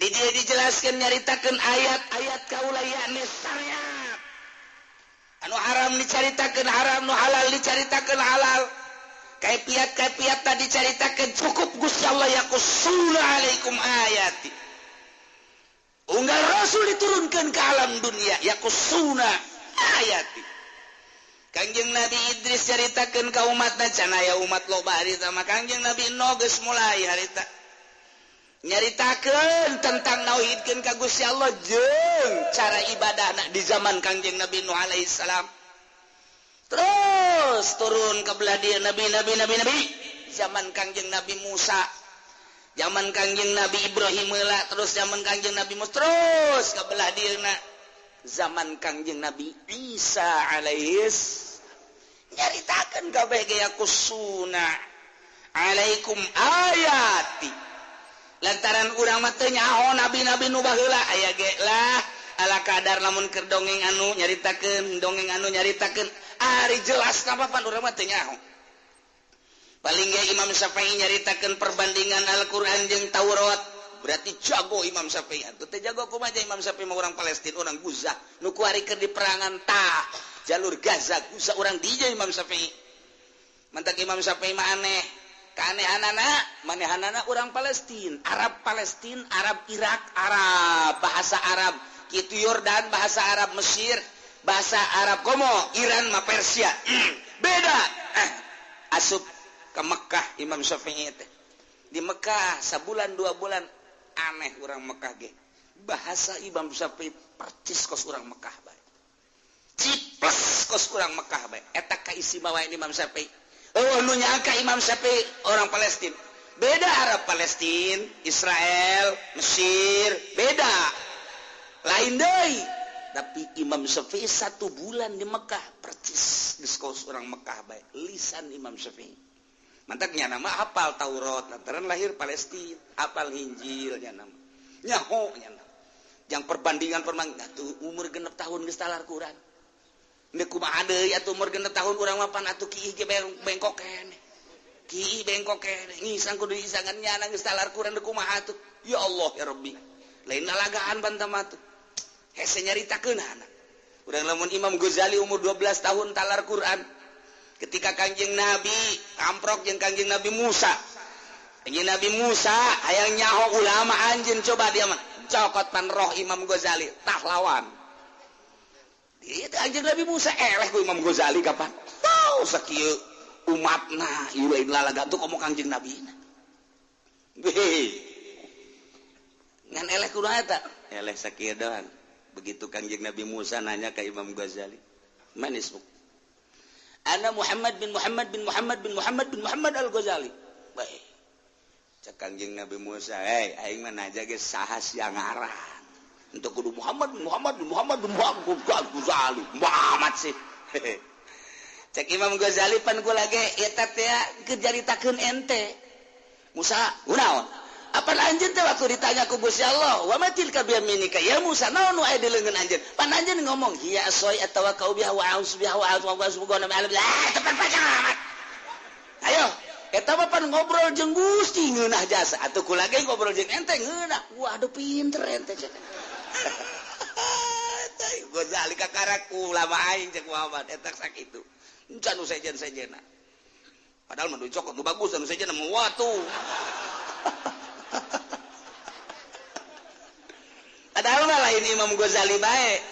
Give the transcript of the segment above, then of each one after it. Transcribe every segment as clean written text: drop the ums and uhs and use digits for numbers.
Di dieu dijelaskeun nyaritakeun ayat-ayat kaula yakni syariat. Anu haram dicaritakeun haram, nu halal dicaritakeun halal. Kaifiat-kaifiat tadi dicaritakeun cukup Gusti Allah yaqussuna alaikum ayati. Unggal Rasul diturunkan ke alam dunia yaqussuna ayati. Kangjeng Nabi Idris caritakeun ka umatna can aya umat loba harita mah Kangjeng Nabi Nuh geus mulai harita. Nyaritakeun tentang nauhidkeun ka Gusti Allah jeung cara ibadahna di zaman Kangjeng Nabi Nuh alaihi salam. Terus turun ke belah dieu nabi nabi nabi nabi zaman Kangjeng Nabi Musa, zaman Kangjeng Nabi Ibrahim heula, terus zaman Kangjeng Nabi Musa, terus ke belah dieuna zaman Kangjeng Nabi Isa alaihis nyaritakeun kabeh ge yaqussuna alaikum ayati. Lantaran urang mah teu nyaho nabi-nabi nu baheula aya ge lah ala kadar lamun keur dongeng anu nyaritakeun, dongeng anu nyaritakeun, ari jelas kapan urang mah teu nyaho. Paling ge Imam Syafi'i nyaritakeun perbandingan Al-Qur'an jeung Taurat, berarti jago Imam Syafi'i. Atuh teu jago kumaha Imam Syafi'i mah urang Palestina, urang Gaza, nu kuari keur di perangan ta jalur Gaza, Gaza urang dieu Imam Syafi'i. Mantak Imam Syafi'i mah aneh. Keanehanana, manehanana urang Palestina, Arab Palestina, Arab Irak, Arab bahasa Arab, kitu Yordan bahasa Arab Mesir, bahasa Arab komo, Iran mah Persia. Beda. Asup ke Mekah Imam Syafi'i teh. Di Mekah sabulan 2 bulan aneh urang Mekah ge. Bahasa Imam Syafi'i percis kos urang Mekah bae. Ciples kos urang Mekah bae. Eta kaistimewaan Imam Syafi'i. Oh, nu nyangka Imam Syafi'i orang Palestina. Beda Arab Palestina, Israel, Mesir, beda. Lain deui. Tapi Imam Syafi'i 1 bulan di Mekah percis geus kos urang Mekah bae. Lisan Imam Syafi'i. Mantaknya nama hafal Taurat, lantaran lahir Palestina, hafal Injil nya nama. Nyaho nya nama. Jang perbandingan perbandingan tuh umur 6 tahun geus talar Quran. Ndek kumaha deui atuh umur 6 tahun urang mah pan atuh kiih ge bengkok keneh. Kiih bengkok keneh, ngisang kudu isangan nyana geus talar Quran deuk kumaha atuh. Ya Allah ya Rabbi. Lain lalagaan bantam atuh. Hese nyaritakeun anak. Urang lamun Imam Ghazali umur 12 tahun talar Quran. Ketika Kangjeng Nabi amprok jeung Kangjeng Nabi Musa. Kangjeng Nabi Musa hayang nyaho ulama anjeun coba dia mah. Cokot pan roh Imam Ghazali tah lawan. Itu anjeun Nabi Musa eleh ku Imam Ghazali kapan? Tau sakieu umatna ieu lain lalaga tuh komo Kangjeng Nabi na. Hei. Ngan eleh kudu eta? Eleh sakieu doang. Begitu Kangjeng Nabi Musa nanya ke Imam Ghazali, "Man ismuk?" Ana Muhammad bin Muhammad bin Muhammad bin Muhammad bin Muhammad Al-Ghazali. Baik. Cek Kangjeng Nabi Musa, "Hei, aing mah naja ge saha sia ngaran." Untuk kudu Muhammad bin Muhammad bin Muhammad bin Muhammad Ghazali. Muhammad sih. Cek Imam Ghazali pan kula ge eta teh keur caritakeun ente. Musa, kunaon? Apa anjeun teh waktu ditanya ku Gusti Allah, "Wa ma tilka bi yaminika ya Musa?" Naon nu aya di leungeun anjeun? Pan anjeun ngomong, "Hiya asoi atawakkau biha wa a'udzu biha wa a'udzu bi wa tepan panjang amat. Ayo, eta mah pan ngobrol jeung Gusti ngeunah jasa. Atuh kula ge ngobrol jeung ente ngeunah. Waduh pinter ente cek. Ghazali kakara ulama aing cek Muhammad eta sakitu. Encan nu sejen-sejena. Padahal mah cokot nu bagus anu sejen mah watu. Padahal mah lain Imam Ghazali bae.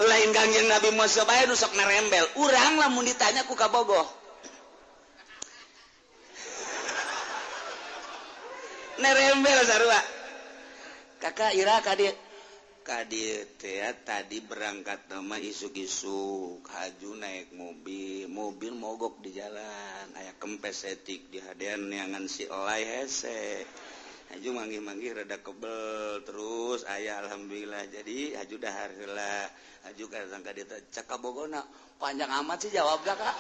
Lain Kangjeng Nabi Musa bae nu sok narembel. Urang lamun ditanya ku kabogoh. Narembel sarua. Kakak ira ka dieu. Ka dieu teh tadi berangkat mah isuk-isuk, haju naik mobil, mobil mogok di jalan, aya kempes etik di hadean neangan si elai hese. Haju manggih-manggih rada kebel terus aya alhamdulillah jadi haju dahar heula. Haju ka sangka dieu teh cek kabogona panjang amat sih jawabna Kak.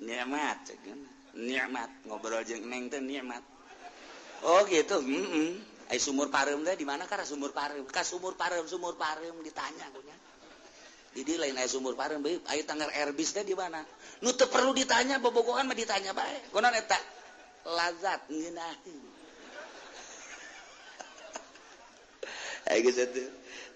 Nikmat cek nikmat ngobrol jeung neng teh nikmat. Oh gitu. Heeh. Ai sumur pareum teh di mana ka sumur pareum? Ka sumur pareum ditanya kunya. Di lain aya sumur pareum bae, aya tanggar Airbus teh di mana? Nu teu perlu ditanya bobogohan mah ditanya bae. Kunaon eta? Lazat ngeunaheun. Ayo geus atuh.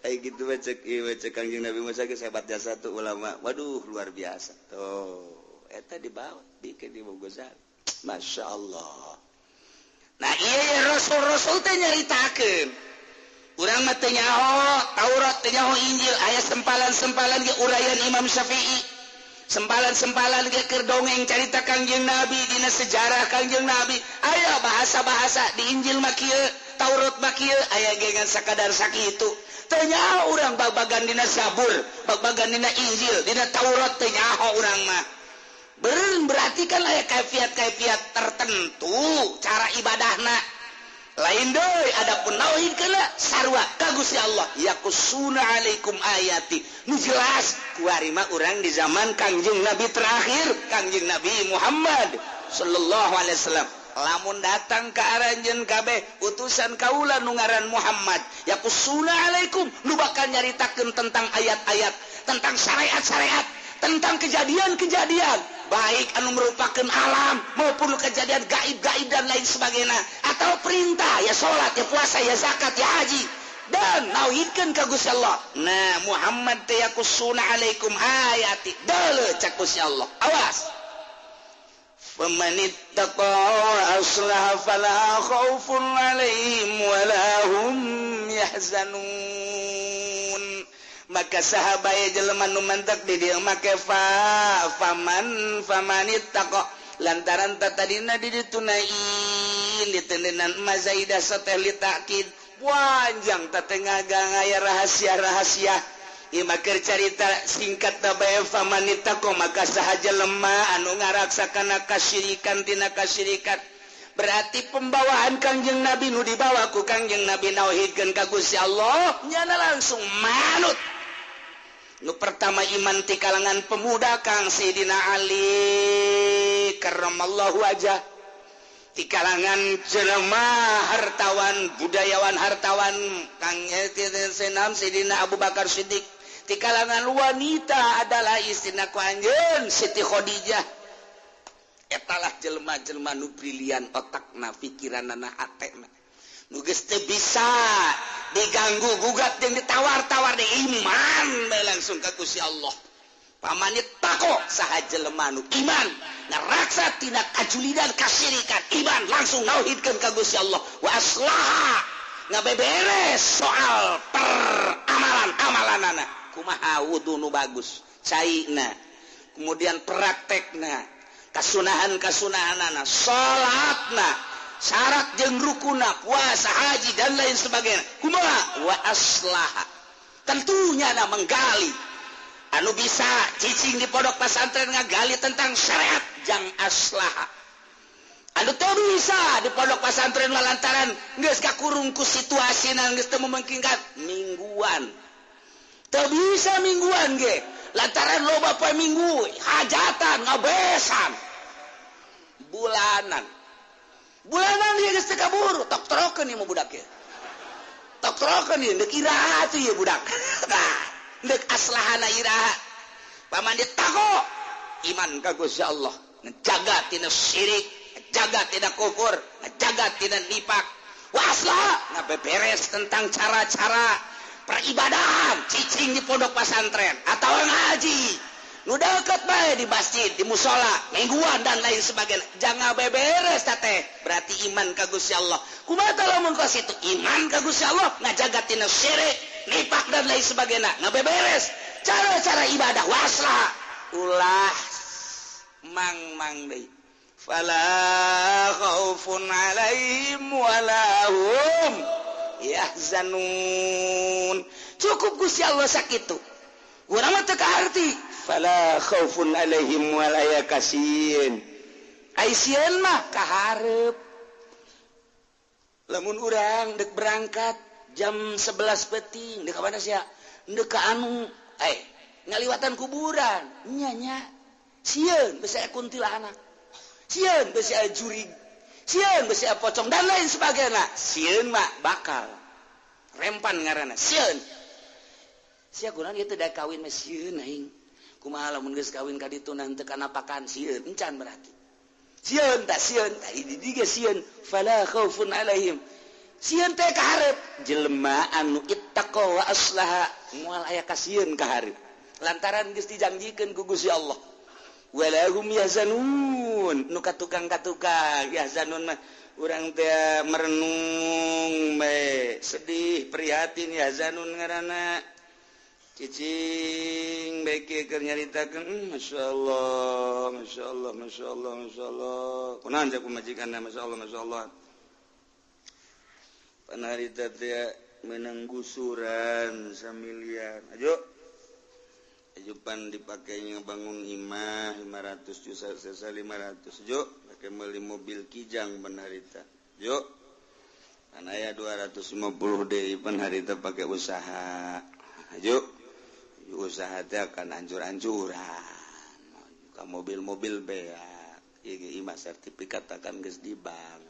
Ayo gitu mah cek ieu cek Kangjeng Nabi Musa geus hebat jasa tuh ulama. Waduh, luar biasa. Tuh, eta dibawa bikin di Ghazali. Masya Allah. Nah, iya, rasul-rasul teh nyaritakeun. Urang mah teu nyaho Taurat, teu nyaho Injil, aya sempalan-sempalan ge uraian Imam Syafi'i. Sempalan-sempalan ge keur dongeng carita Kangjeng Nabi, dina sejarah Kangjeng Nabi. Aya bahasa-bahasa di Injil mah kieu, Taurat mah kieu, aya ge ngan sakadar sakitu. Teu nyaho urang bag-bagan dina Zabur, bag-bagan dina Injil, dina Taurat teu nyaho urang mah. Berarti kan aya kaifiat-kaifiat tertentu cara ibadahna. Lain deui, adapun nauhid kena sarua ka Gusti Allah, yaqussuna alaikum ayati. Nu jelas kuari mah urang di zaman Kangjeng Nabi terakhir, Kangjeng Nabi Muhammad sallallahu alaihi wasallam. Lamun datang ke aranjeun kabeh utusan kaula nu ngaran Muhammad, yaqussuna alaikum, nu bakal nyaritakeun tentang ayat-ayat, tentang syariat-syariat, tentang kejadian-kejadian, baik anu merupakan alam maupun kejadian gaib-gaib dan lain sebagainya, atau perintah ya salat, ya puasa, ya zakat, ya haji, dan nauhidkeun ka Gusti Allah. Nah, Muhammad teh yaqussuna alaikum ayati deuleu cak Gusti Allah, awas, famanittaqa wa aslaha fala khaufun alaihim wala hum yahzanun. Maka saha bae jelema nu mantak di dieu make fa faman famanittaqa, lantaran tadina di ditu in ditendenan mazaidah sateh li ta'kid panjang tatengah aya rahasia-rahasia. Ieu mah keur carita singkat bae. Famanittaqa, maka saha jelema anu ngaraksa kana kasyirikan tina kasyirikan, berarti pembawaan Kangjeng Nabi nu dibawa ku Kangjeng Nabi nauhidkeun ka Gusti Allah, nyana langsung manut. Nu pertama iman ti kalangan pemuda Kang Sayyidina Ali karramallahu wajah, di kalangan jelema hartawan, budayawan hartawan, Kang Senam Sayyidina Abu Bakar Siddiq, di kalangan wanita adalah istrina ku anjeun Siti Khadijah. Etalah jelema-jelema nu brilian otakna, pikiranana, hatena, nu geus teu bisa diganggu gugat jeung ditawar-tawar di iman bae langsung ka Gusti Allah. Famanittaqa, saha jelema nu iman ngaraksa tina kajulidan kasyirikan, iman langsung nauhidkeun ka Gusti Allah, wa aslaha, ngabeberes soal peramalan amalanana, kumaha wudu nu bagus caina, kemudian praktekna, kasunahan kasunahanana, salatna, syarat jeung rukuna, puasa, haji, dan lain sebagainya, kumaha. Wa aslaha, tentunya na menggali anu bisa cicing di pondok pesantren ngagali tentang syariat jang aslaha. Anu teu bisa di pondok pesantren lantaran geus kakurung ku situasi geus teu memungkinkan mingguan, teu bisa mingguan ge lantaran loba poe Minggu hajatan ngabesan, bulanan bulanan dia geus teu kabur, tok trokeun ieu mah budak ieu, tok trokeun ieu, deuk iraha atuh ieu budak. Tah, deuk aslahana iraha? Famanittaqa, iman ka Gusti Allah, ngejaga tina syirik, ngejaga tina kufur, ngejaga tina nifak, wa aslaha, ngabeberes tentang cara-cara peribadahan, cicing di pondok pesantren atau ngaji nu deket bae di masjid, di musola, mingguan, dan lain sebagainya, jangan beberes teh berarti iman ka Gusti Allah. Kumaha lamun kos itu iman ka Gusti Allah, ngajaga tina syirik, nifak, dan lain sebagainya, ngabeberes cara-cara ibadah, waslaha, ulah mang-mang deui, fala khaufun alaihim wala hum yahzanun. Cukup Gusti Allah sakitu. Urang mah teu kaharti fala khaufun alaihim wala yakasieun. Ai sieun mah kaharep. Lamun urang dek berangkat jam 11 peting, dek ka mana sia? Dek ka anu, ngaliwatan kuburan nya nya sieun besi aya kuntilanak, sieun besi aya jurig, sieun besi aya pocong, dan lain sebagainya. Sieun mah bakal rempan ngaranna sieun. Sia kunaon ieu teh da kawin mah sieun aing, kumaha lamun geus kawin ka ditu teu kanapakan, sieun encan berarti sieun. Tak sieun tak ini ge sieun. Fala khaufun alaihim. Sieun teh ka hareup jelema anu ittaqa wa aslaha moal aya kasieun ka hareup lantaran geus dijanjikeun ku Gusti Allah. Walahum yahzanun nu katukang-katukang yahzanun mah urang teh merenung bae sedih prihatin yahzanun ngaranna cicing bae keur nyaritakeun masyaallah masyaallah masyaallah masyaallah kunaon cek pamajikanna masyaallah masyaallah panarita teh meunang gusuran samiliar ajo ajupan dipakainya bangun imah 500 juta sesa 500 jo pakai meuli mobil Kijang panharita jo kan aya 250 deui panharita pakai usaha ajo usaha teh akan hancur-hancuran ka mobil-mobil beak ieu imah sertifikat akan geus di bank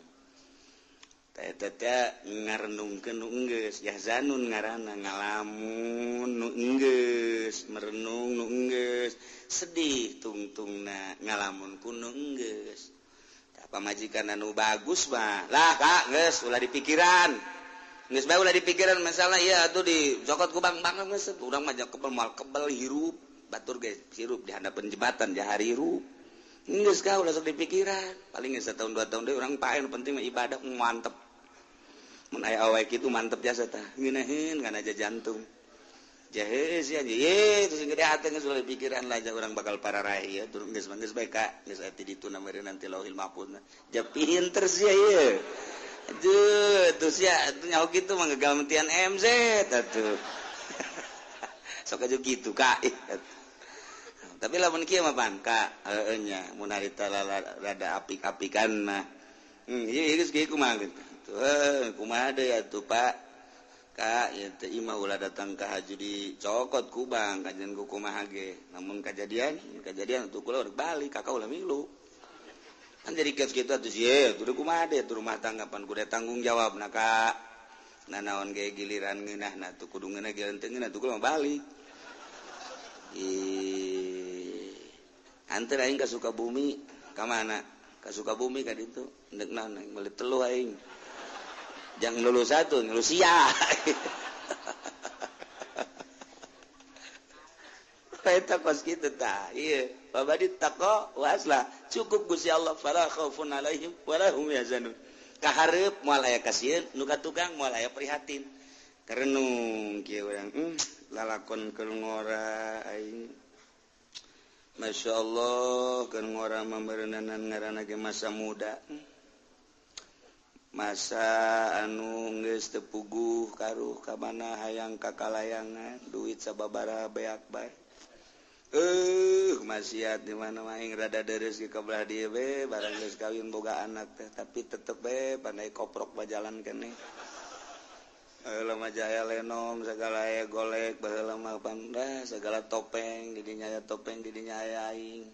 teh teh ngarenungkeun nu enggeus yahzanun ngaranna ngalamun nu enggeus merenung nu enggeus sedih tungtungna ngalamun ku nu enggeus tah pamajikan anu bagus mah lah Kak geus ulah dipikiran geus bae ulah dipikiran masalah ieu atuh dicokot ku bang-bang geus urang mah kebel moal kebel hirup batur ge hirup di handapeun jembatan jahar hirup geus ka ulah sok dipikiran paling geus satahun 2 tahun deui urang pae nu penting mah ibadah mantep mun aya awe kitu mantep jasa tah ngeunaheun kana aja jantung jahe sia ye terus gede hate geus ulah dipikiran lah urang bakal pararae ieu turun geus geus bae ka geus aya ti ditu na meureun nanti lauhil mahfuz ja pinter sia ieu aduh terus ya nyaho kitu mah gagal mentian MZ atuh sok aja kitu ka tapi lamun kieu mah pan ka heueuh nya mun harita rada apik-apikan mah ieu geus kieu kumaha gitu kumaha deui atuh Pak ka ieu teh imah ulah datang ka haji dicokot ku bang kajian ku kumaha ge namun kajadian kajadian atuh kula rek balik kakak ulah milu kan jadi kieu kitu atuh sieun kudu kumaha deui atuh rumah tangga pan kudu tanggung jawab na ka nanaon ge giliran ngeunahna atuh kudu ngeunah giliran teu ngeunah atuh kula mah balik ih anteur aing ka Sukabumi ka mana ka Sukabumi ka ditu endek naon aing meuli teluh aing jangan lulus satu lulus sia eta kos kitu tah ieu babadi taqwa waslah cukup Gusti Allah fala khaufun alaihim wala hum yahzanun kahareup moal aya kasieun nu ka tukang moal aya prihatin karenung kieu urang lalakon keur ngora aing masyaallah keur ngora mambeureunanan ngaranna ge masa muda masa anu geus teu puguh karuh ka mana hayang kakalayangan duit sababaraha beak bae maksiat di mana aing rada deres ke belah dieu we barang geus kawin boga anak teh tapi tetep we pandai koprok bajalan keneh baheula mah jaya lenom segala aya golek baheula mah panda segala topeng di dinya aya topeng di dinya aya aing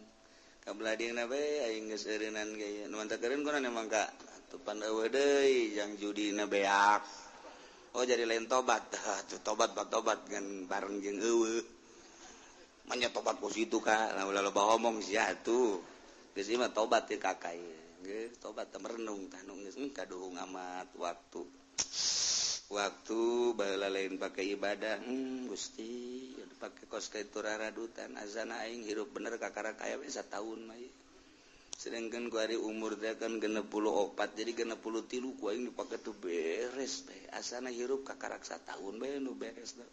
ka belah dieuna we aing geus eureunnan ge nu mantap eureun kunaon emang ka atuh pan eueuh deui jang judina beak oh jadi lain tobat atuh tobat tobat ngan bareng jeung eueuh manya tobat ku situ ka lah ulah loba omong sia atuh geus ieu mah tobat teh kakak geus tobat teh merenung tah nu geus kaduhung amat waktu waktu baheula lain pake ibadah Gusti pake kos kitu raradutan azana aing hirup bener kakara kaya we sataun mah sedangkan ku ari umur teh kan 64 jadi 63 ku aing dipake tuh beres teh asana hirup kakarak sataun bae nu beres teh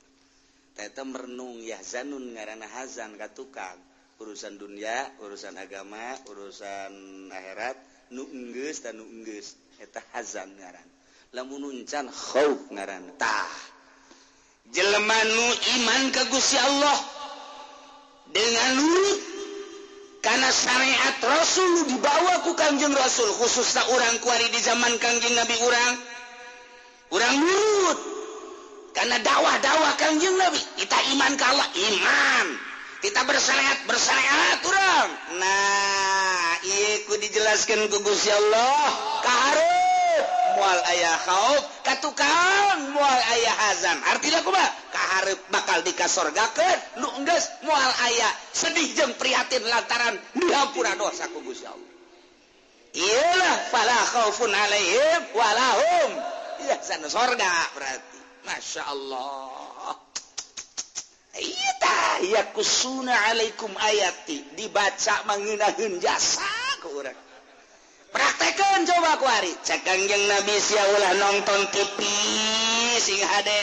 eta merenung yahzanun ngaranna hazan ka tukang urusan dunia urusan agama urusan akhirat nu enggeus ta nu enggeus eta hazan ngaranna lamun encan khauf ngaranna tah jelema nu iman ka Gusti Allah dengan nurut kana syariat Rasul dibawa ku Kangjeng Rasul khususna urang kuari di zaman Kangjeng Nabi urang urang nurut karena dakwah-dakwah Kangjeng Nabi kita iman ka Allah iman kita bersyariat bersyariat urang nah ieu ku dijelaskeun ku Gusti Allah kahareup moal aya khauf ka tukang moal aya hazan artina kumaha kahareup bakal dikasorgakeun nu enggeus moal aya sedih jeung prihatin lantaran dihampura dosa ku Gusti Allah iyalah fala khaufun alaihim walahum Yahzanun sorga berarti. Masya Allah. Iya tah yaqussuna alaikum ayati dibaca mangenaheun jasa ku urang. Praktekeun coba ku ari. Cek Kangjeng Nabi sia ulah nonton TV sing hade.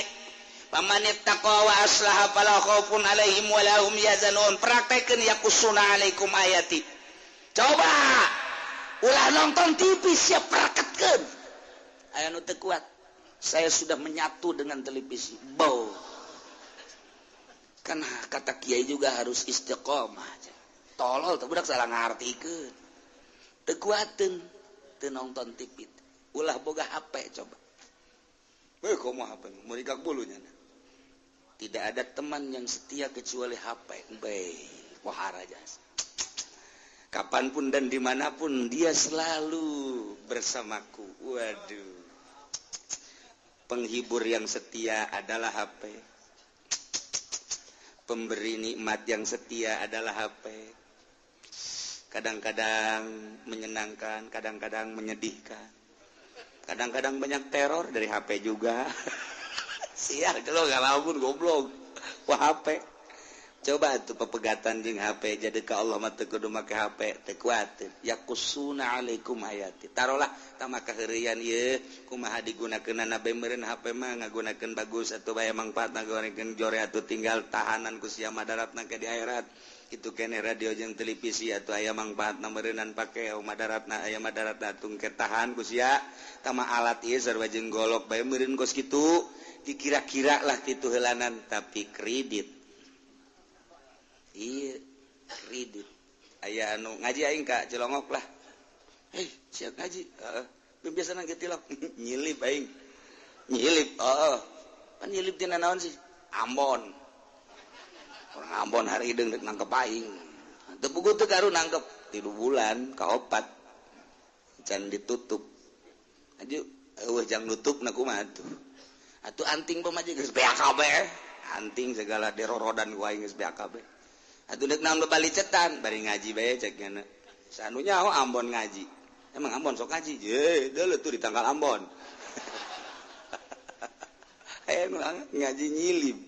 Famanittaqa wa aslaha fala khaufun alaihim wala hum yahzanun. Praktekeun yaqussuna alaikum ayati. Coba ulah nonton TV siap praktekkeun. Aya nu teu kuat. Saya sudah menyatu dengan televisi. Bau. Kan kata kiai juga harus istiqomah. Tolol teh budak salah ngartikeun. Teu kuateun teu nonton TV. Ulah boga HP coba. Heuh komo HP meurikak bulunya. Tidak ada teman yang setia kecuali HP. Bae, wahara jasa. Kapanpun dan dimanapun dia selalu bersamaku. Waduh. Penghibur yang setia adalah HP. Pemberi nikmat yang setia adalah HP. Kadang-kadang menyenangkan, kadang-kadang menyedihkan. Kadang-kadang banyak teror dari HP juga. Sial kalau nggak lamun goblok. Wah HP. Coba tuh pepegatan jeung HP jadi ka Allah mah teu kudu make HP teu kuateun. Yaqussuna alaikum ayati. Tarolah tah maka heureuyan ieu kumaha digunakeunana bae meureun HP mah ngagunakeun bagus atuh bae mangfaatna ngagunakeun jore atuh tinggal tahanan ku sia madaratna ke di akhirat. Kitu keneh radio jeung televisi atuh aya mangfaatna meureunnan pake madaratna aya madaratna atuh ke tahan ku sia. Tah mah alat ieu sarua jeung golok bae meureun kos kitu. Dikira-kira lah kitu heulanan tapi kredit. Iya, kredit. Aya anu ngaji aing ka Cilongok lah. Hei, siap ngaji. Heeh. Biasa nang tilok. Nyilip aing. Nyilip, heeh. Pan nyilip tina naon sih? Ambon. Orang Ambon hari hideung rek nangkep aing. Teu puguh teu karu nangkep 3 bulan ka 4. Can ditutup. Aju eueuh jang nutupna kumaha atuh. Atuh anting pamaji geus beak kabeh. Anting segala derorodan ku aing geus beak kabeh. Atuh deuk naon balicetan bari ngaji bae cek nya. Sanu nyaho Ambon ngaji. Emang Ambon sok ngaji? Ye, deuleu tuh di tanggal Ambon. Aya nu ngaji nyilib.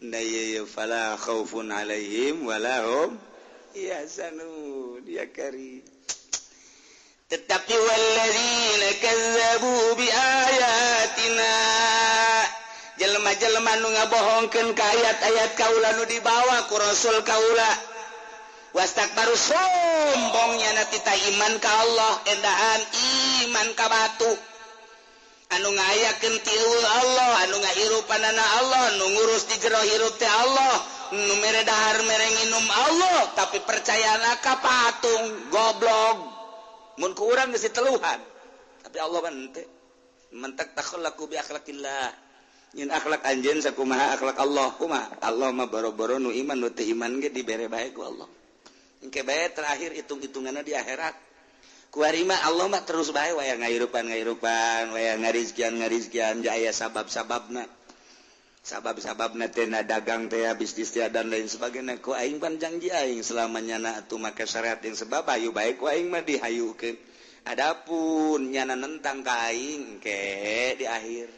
Na ye fala khaufun alaihim wala hum yahzanun. Ya kari. Tetapi walladzina kazzabu bi ayatina jelema-jelema nu ngabohongkeun ka ayat-ayat kaula nu dibawa ku Rasul kaula wastakbaru sombongnya na tita iman ka Allah endahan iman ka batu anu ngayakeun ti Allah anu ngahirupanana Allah nu ngurus di jero hirup teh Allah nu mere dahar mere nginum Allah tapi percayana ka patung goblok mun ku urang geus diteluhan tapi Allah mah henteu mentak takhallaku bi akhlaqillah nyin akhlak anjeun sakumaha akhlak Allah kumaha Allah mah boro-boro nu iman nu teu iman ge dibere bae ku Allah engke bae terakhir hitung-hitunganna di akhirat ku ari mah Allah mah terus bae waya ngahirupan-ngahirupan waya ngarizkian-ngarizkian jaya sabab-sababna sabab-sababna teh na dagang teh bisnis teh dan lain sebagainya ku aing pan janji aing selamanya na atuh make syariat yang sebab hayu bae ku aing mah dihayukeun adapun nyana nentang ka aing ke di akhir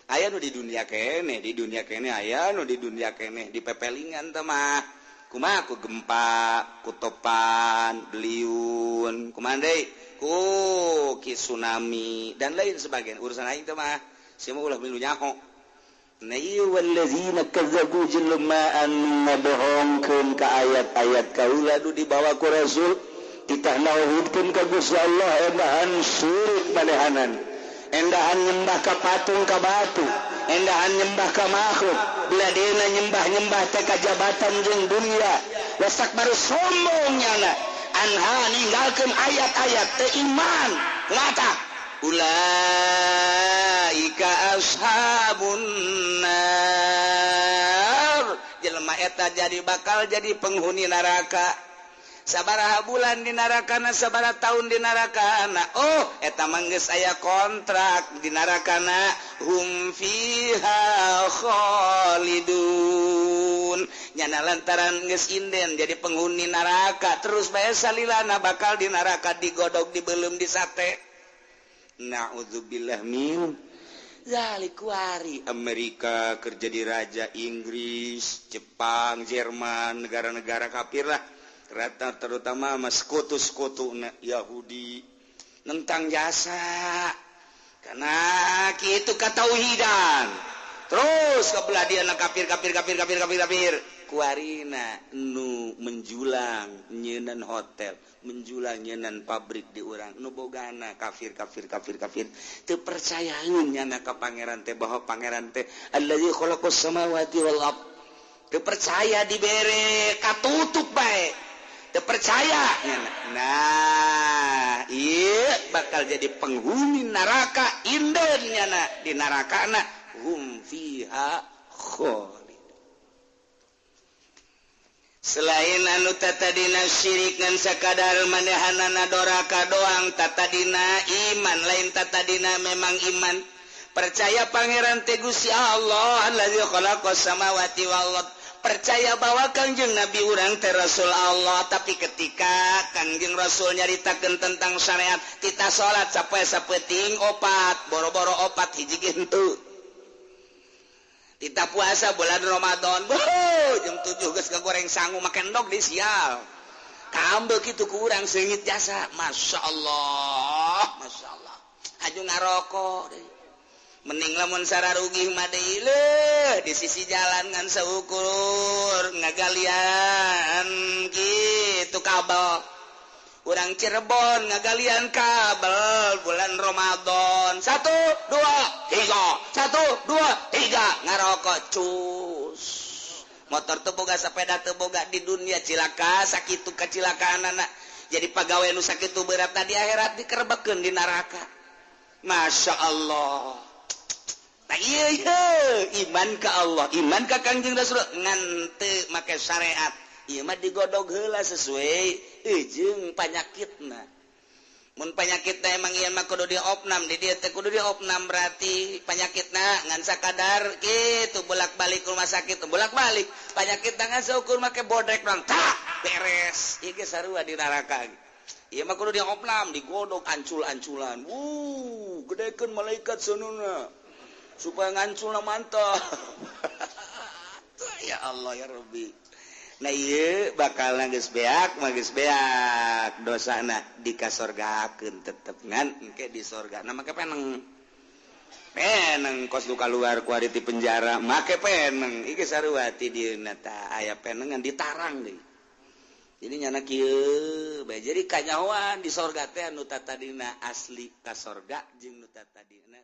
aya nu di dunia keneh di dunia keneh aya nu di dunia keneh di pepelingan teh mah kumaha ku gempa ku topan beliun kumaha deui ku ki tsunami dan lain sebagainya urusan aing teh mah sia mah ulah milu nyaho. Na ieu wallazina kazzabu jelema anu ngabohongkeun ka ayat-ayat kaula nu dibawa ku Rasul titah nauhidkeun ka Gusti Allah endahan syirik manehanan endahan nyembah ka patung ka batu endahan nyembah ka makhluk biladeuna nyembah-nyembah teh ka jabatan jeung dunia wastakbaru sombong nyana anha ninggalkeun ayat-ayat teu iman mata ulaika ashabun nar jelema eta jadi bakal jadi penghuni neraka sabaraha bulan di narakana sabaraha tahun di narakana oh eta mah geus aya kontrak di narakana hum fiha khalidun nyana lantaran geus inden jadi penghuni neraka terus bae salilana bakal di neraka digodog dibelum di sate. Na'udzubillah min Zalik kuari Amerika kerja di raja Inggris, Jepang, Jerman, negara-negara kafir lah. Rata terutama mas sekutu-sekutu Yahudi nentang jasa. Karena kitu katauhidan. Terus kebelah dia na kafir kafir kafir kafir kafir kafir. Kuarina nu menjulang nyeunan hotel, menjulang nyeunan pabrik di urang nu bogana kafir kafir kafir kafir. Teu percayaeun nyana ka pangeran teh bahwa pangeran teh allazi khalaqas samawati wal ard. Teu percaya dibere katutup bae. Teu percaya nyana. Nah, ieu bakal jadi penghuni neraka inden nyana di nerakana hum fiha khalid. Selain anu tatadina syirik ngan sakadar manehanana doraka doang, tatadina iman lain tatadina memang iman percaya pangeran teh Gusti Allah allazi khalaqas samawati wal ard, percaya bahwa Kangjeng Nabi urang teh Rasul Allah, tapi ketika Kangjeng Rasul nyaritakeun tentang syariat tita salat sapoe sapeting opat boro-boro opat hiji ge henteu. Kita puasa bulan Ramadan, boh, jam 7 geus kagoreng sangu make endog di sial. Kambe kitu kurang seungit jasa. Masya Allah, Masya Allah. Haju ngarokok deui. Mending lamun sararugih mah deui leuh di sisi jalan ngan saukur ngagalian kitu kabel. Urang Cirebon ngagalian kabel bulan Ramadan. 1 2 3 1 2 3 ngarokok cus. Motor teu boga, sepeda teu boga, di dunia cilaka sakitu kacilakaanana. Jadi pagawe nu sakitu berat di akhirat dikerebekeun di neraka. Masya Allah. Tah ieu iman ka Allah, iman ka Kangjeng Rasul ngan teu make syariat. Ieu mah digodog heula sesuai jeung panyakitna. Mun panyakitna emang ieu mah kudu diopnam, di dieu teh kudu diopnam berarti panyakitna ngan sakadar kitu bolak-balik rumah sakit, bolak-balik. Panyakitna ngan saukur make bodrek doang, tak beres. Ieu ge sarua di neraka. Ieu mah kudu diopnam, digodog ancul-anculan. Wuh, gedekeun malaikat seununa supaya nganculna mantap. Ya Allah ya Rabbi. Nah ieu bakal geus beak mah geus beak dosana dikasorgakeun tetep ngan engke di sorga. Nah make peneng. Peneng kos nu kaluar ku ari ti penjara make peneng. Ieu sarua ti dieuna tah aya penengan ditarang deui. Jadi nyana kieu bae jadi kanyahoan di sorga teh anu tatadina asli ka sorga jeung nu tatadina.